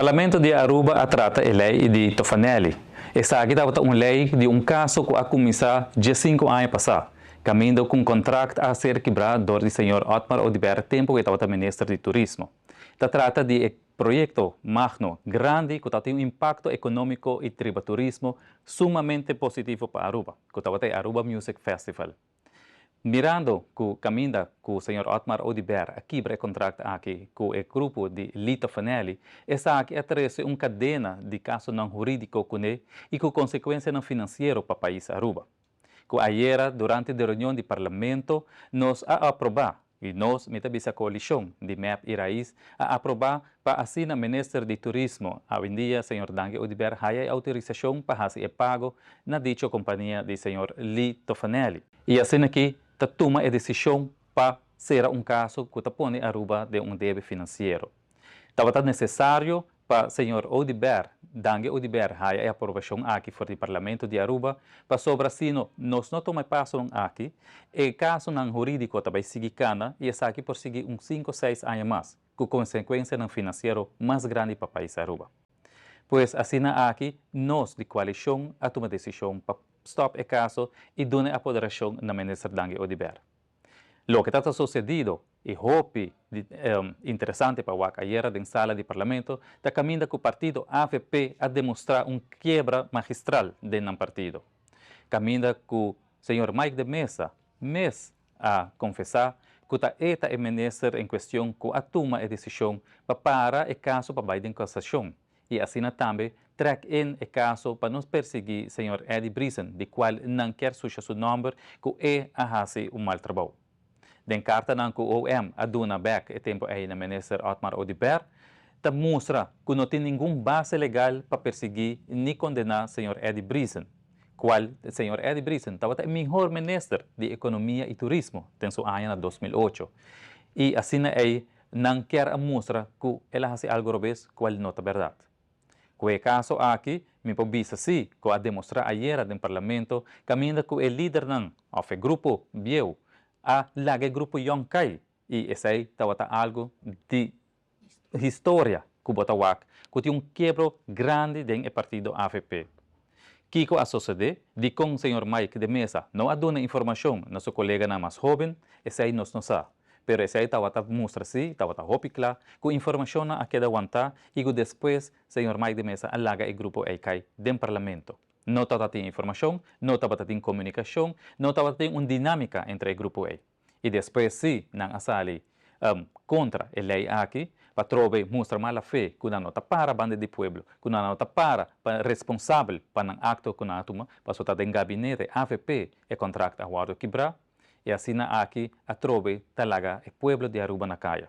Parlamento di Aruba a trata e ley di Tofanelli. Esaki tabata un ley di un caso cu a cuminsa 15 aña pasa, caminda cu un contract a ser kibra door di señor Otmar Oduber tempo cu tabata minister di Turismo. Ta trata di e proyecto magno grandi cu tin un impacto economico y riba turismo sumamente positivo pa Aruba, cu tabata Aruba Music Festival. Mirando cu caminda cu señor Otmar Oduber a kibra e contract aki cu e grupo di Lito Fanelli, esaki a trece un cadena di casonan huridico cune y cu consecuencianan financiero pa pais Aruba. Cu ayera, durante e reunion di Parlamento, nos a aproba, y nos, mi ta bisa coalicion di MEP y RAIZ, a aproba pa asina Minister di Turismo, awendia señor Dangui Oduber, haya autorisacion pa haci e pago na dicho compania di señor Lito Fanelli. Y asina aki ta tuma e decision pa sera un caso cu ta pone Aruba den un debe financiero. Tabata necesario pa señor Oduber, Dangui Oduber, haya e aprobacion aki for di Parlamento di Aruba, pasobra sino nos no tuma paso aki, e casonan huridico tambe sigui cana y esaki por sigui un 5 o 6 aña mas, cu consecuencianan financiero mas grandi pa pais Aruba. Pues asina aki, nos di coalicion a tuma decision pa stop e caso y duna apoderacion na minister Dangui Oduber. Loke ta sucediendo y hopi interesante pa wak ayera den sala di Parlamento, ta caminda cu partido AVP a demostra un kiebra magistral den nan partido. Caminda cu señor Mike de Meza mes a confesa cu ta e ta e minister en cuestion cu a tuma e decision pa para e caso pa bay den casacion y asina tambe trek in e caso pa no persigui señor Eddie Briesen, di cual nan kier susha su nomber cu e a haci un mal trabou. Den cartanan cu OM a duna back e tempo ey na minister Otmar Oduber, ta mustra cu no tin ningun base legal pa persigui ni condena señor Eddie Briesen, cual señor Eddie Briesen tabata e mihor minister di Economia y Turismo den su aña 2008. Y asina ey nan kier a mustra cu el a haci algo robes, cual no ta berdad. Cu e caso aki, mi por bisa si, cu a demostra ayera den Parlamento, caminda cu e lidernan, of e grupo bieu, a laga e grupo young cay, y esey tabata algo di historia cu bo ta wak, cu tin un kiebro grandi den e partido AVP. Kico a sucede, di con señor Mike de Meza no a duna informacion na su coleganan mas hoben, esey nos no sa. Pero esey tabata mustra si, tabata hopi cla, cu informacion a keda wanta y cu despues señor Mike de Meza a laga e grupo ey cay den Parlamento. No tabatin informacion, no tabatin comunicacion, no tabatin un dinamica entre e grupo ey. Y despues si, nan a sali contra e ley aki, pa trobe mustra mala fe, cu nan no ta para banda di pueblo, cu nan no ta para pa responsabel pa nan acto cu nan a tuma, paso ta den gabinete AVP e contract a wordo kibra, y asina aki atrobe ta laga e pueblo di Aruba na caya.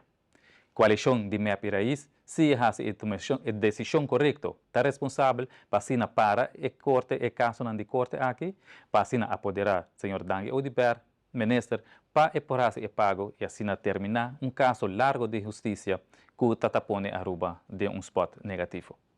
Coalicion di MEP y RAIZ, si haci e decision corecto, ta responsabel pa asina para e corte, e casonan di corte aki, pa asina apodera señor Dangui Oduber, minister, pa e por haci e pago y asina termina un caso largo di husticia cu ta pone Aruba den un spot negativo.